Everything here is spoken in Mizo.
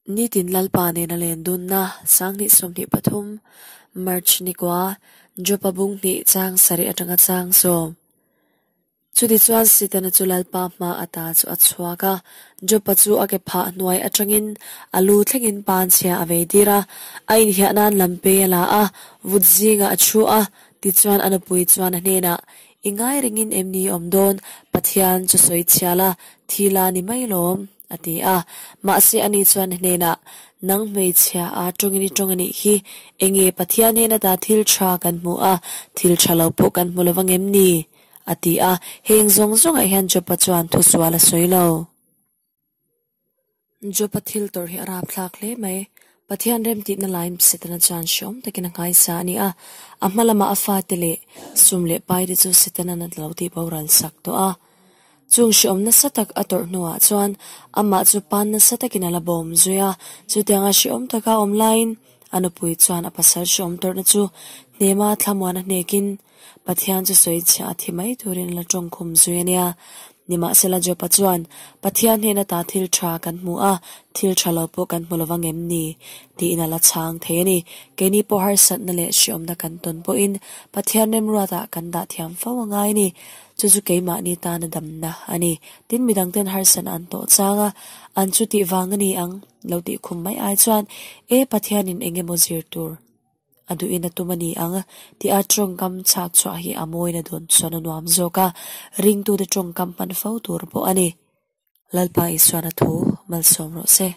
Nitin Lalpa nena len dunna 2023 March ni kua Jopa bung hnih chang sarih atanga chang sawm. Chutichuan Setana chu Lalpa hma ata chu a chhuak a, Jopa chu a ke phah hnuai atangin a lu thlengin pan chhia a vei tir a, a inhiah nan lampe a la a, vut zingah a thu a, tichuan a nupui chuan a hnenah, I ngai ringin em ni awm dawn, Pathian chu sawi chhia la, thi la ni mai lawm. A ti a. Mahse ani chuan a hnenah, Nang hmeichhia a tawngin i tawng a nih hi, enge Pathian hnena ta thil tha kan hmu a, thil tha lo pawh kan hmu lo vang em ni? A ti a. Heng zawng zawngah hian Jopa chuan thusual a sawi lo. Jopa thil tawrh hi a rapthlak hle mai. Pathian remtihna lain Setana chuan hreawm takin a nghaisa a ni a, a hma lamah a fate leh sum leh paite chu Setana'n a lo tih boral sak tawh a. Chung hreawm nasa tak a tawrh hnuah chuan amah chu pan nasa takin a la bawm zui a, chutianga hreawm taka awm laiin a nupui chuan a pasal hreawm tawrhna chu hnema thlamuan a hnekin Pathian chu sawi chhiah a thi mai turin a la tawngkhum zui a nia. Nimahsela Jopa chuan, Pathian hnena ta thil tha kan hmu a, thil tha lo pawh kan hmu lo vang em ni? tiin a la chhang thei a ni. Keini pawh harsatna leh hriawmna kan tawn pawhin Pathian remruatah kan dah thiam fo a ngai a ni. Chu chu keimahni tana damna a ni. Tin, midangten harsatna an tawh chang a, an chu tih vang a ni ang lo tih khum mai ai chuan, E Pathianin eng emaw zir tur a duhin a tum a ni ang tih a tawngkam chhak chhuah hi a mawina dawn chuan a nuam zawk a, ringtute tawngkam hman fo tur pawh a ni. Lalpa Isuana thu malsawm rawh se.